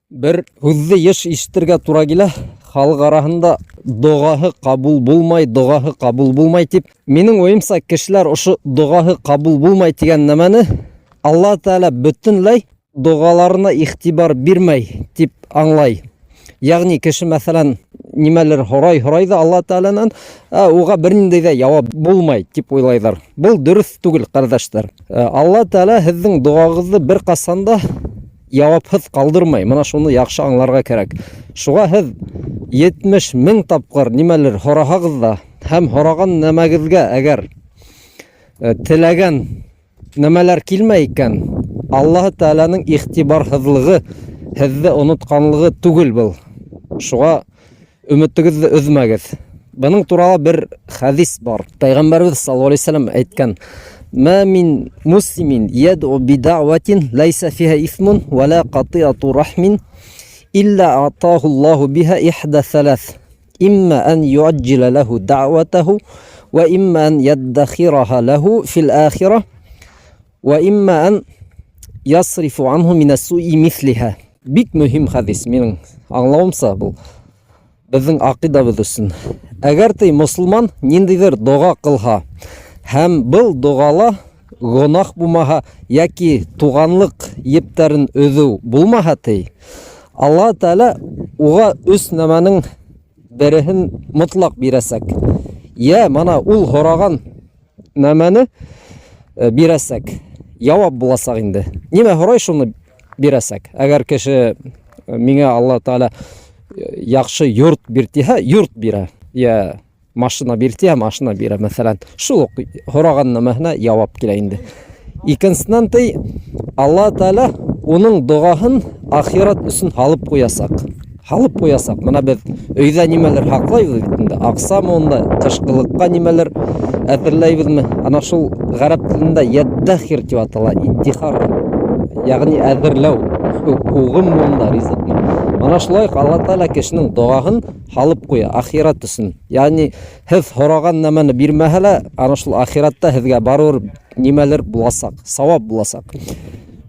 Бер һүҙҙе йыш ишетергә тура килә, халыҡ араһында доғаһы ҡабул булмай, доғаһы ҡабул булмай тип. Минең уйымса, кешеләр ошо доғаһы ҡабул булмай тигән нәмәне Алла Тәғәлә бөтөнләй доғаларына иғтибар бирмәй тип аңлай. Ягъни кеше, мәҫәлән, нимәлер һорай-һорай ҙа Алла Тәғәләнән, ә уға бер ниндәй ҙә яуап булмай тип уйлайҙар. Был дөрөҫ түгел, ҡәрҙәштәр. Алла Тәғәлә һеҙҙең доғағыҙҙы бер ҡасан да яуапһыҙ ҡалдырмай. Мына шуны яҡшы аңларға кәрәк. Шуға һеҙ 70 мең тапҡыр нимәлер һораһағыҙ ҙа һәм һораған нәмәгеҙгә әгәр э, теләгән нәмәләр килмәй икән, Аллаһы Тәғәләнең иғтибарһыҙлығы, һеҙҙе онотҡанлығы түгел был. Шуға Өмөтөгөҙҙө өҙмәгеҙ. Бының турала бер хәдис бар. Пәйғәмбәребеҙ саллаллаһу алейһи вәсәләм әйткән: "Ма мин муслимин яд'у бидәгъватин ләйсә фиһа исмун ва ла катиату рахмин илля атаху Аллаху биһа ихда салас. Имма ан юаджила лаху дәгъватаху ва имма ан яддахираха лаху фил ахира ва имма ан ясрифу анху минас-суи мислиһа". Бик мөһим хәдис, минең аңлауымса, был беҙҙең аҡидабыҙ өсөн. Әгәр ти мосолман ниндәйҙер доға ҡылһа һәм был доғала гонаһ булмаһа йәки туғанлыҡ ептәрен өҙөү булмаһа ти, Аллаһ Тәғәлә уға өс нәмәнең береһен мотлаҡ бирәсәк. Йә мана ул һораған нәмәне э, бирәсәк. Яуап буласаҡ инде. Нимә һорай, шуны бирәсәк. Әгәр кеше э, миңә Алла Тәғәлә э, яҡшы йорт бир тиһә, йорт бирә. Йә машина бир тиһә, машина бирә, мәҫәлән. Шул уҡ һораған нәмәһенә яуап килә инде. Икенсенән ти, Алла Тәғәлә уның доғаһын ахират өсөн һалып ҡуясаҡ. Һалып ҡуясаҡ. Мына беҙ өйҙә нимәлер һаҡлайбыҙ бит инде. Аҡсамы унда, ҡышҡылыҡҡа нимәлер әҙерләйбеҙме? Ана шул ғәрәп телендә йәддәхир тип атала, иддихар. Ягъни әҙерләү. Һуғыммы унда, ризыҡмы? Мына шулай уҡ Алла Тәғәлә кешенең доғаһын һалып ҡуя ахират өсөн. Ягъни һеҙ һораған нәмәне бирмәһә лә, ана шул ахиратта һеҙгә барыбер нимәлер буласаҡ, сауап буласаҡ.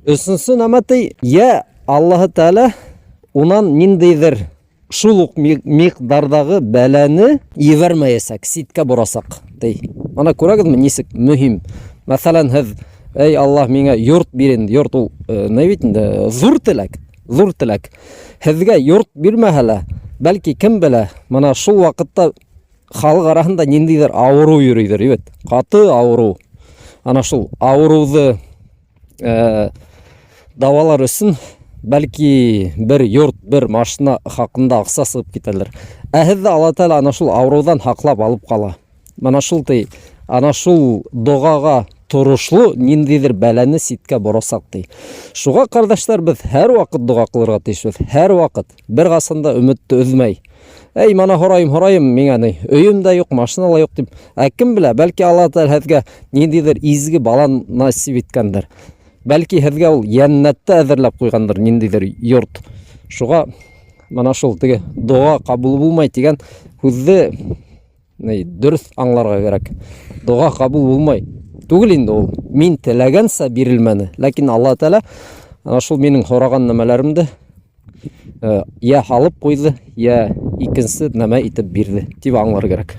Өсөнсө нәмә ти, йә Аллаһы Тәғәлә унан ниндәйҙер шул уҡ миҡдарҙағы бәләне ебәрмәйәсәк, ситкә борасаҡ, ти. Ана күрәгеҙме, нисек мөһим. Мәҫәлән, һеҙ, эй Аллаһ, миңә йорт бир инде, йорт ул э, ни бит инде, ҙур теләк, ҙур теләк. Һеҙгә йорт бирмәһә лә, бәлки кем белә, мына шул ваҡытта халыҡ араһында ниндәйҙер ауырыу йөрөйҙөр, бит, ҡаты ауырыу. Ана шул ауырыуҙы э, дауалар өсөн бәлки бер йорт, бер машина хаҡында аҡса сығып китәлер. Ә һеҙҙе Алла Тәғәлә ана шул ауырыуҙан һаҡлап алып ҡала. Мына шул ти, ана шул доғаға торошло ниндәйҙер бәләне ситкә борасаҡ ти. Шуға, ҡәрҙәштәр, беҙ һәр ваҡыт доға ҡылырға тейешбеҙ. Һәр ваҡыт. Бер ҡасан да өмөттө өҙмәй. Эй, мана һорайым, һорайым, миңә ни, өйөм дә юҡ, машина ла юҡ тип. Ә кем белә, бәлки Алла Тәғәлә һеҙгә ниндәйҙер изге бала насип иткәндер. Бәлки һеҙгә ул йәннәттә әҙерләп ҡуйғандыр ниндәйҙер йорт. Шуға мына шул теге доға ҡабул булмай тигән һүҙҙе ни, дөрөҫ аңларға кәрәк. Доға ҡабул булмай түгел инде ул. Мин теләгәнсә бирелмәне. Ләкин Алла Тәғәлә ана шул минең һораған нәмәләремде э, йә һалып ҡуйҙы, йә икенсе нәмә итеп бирҙе тип аңлар кәрәк.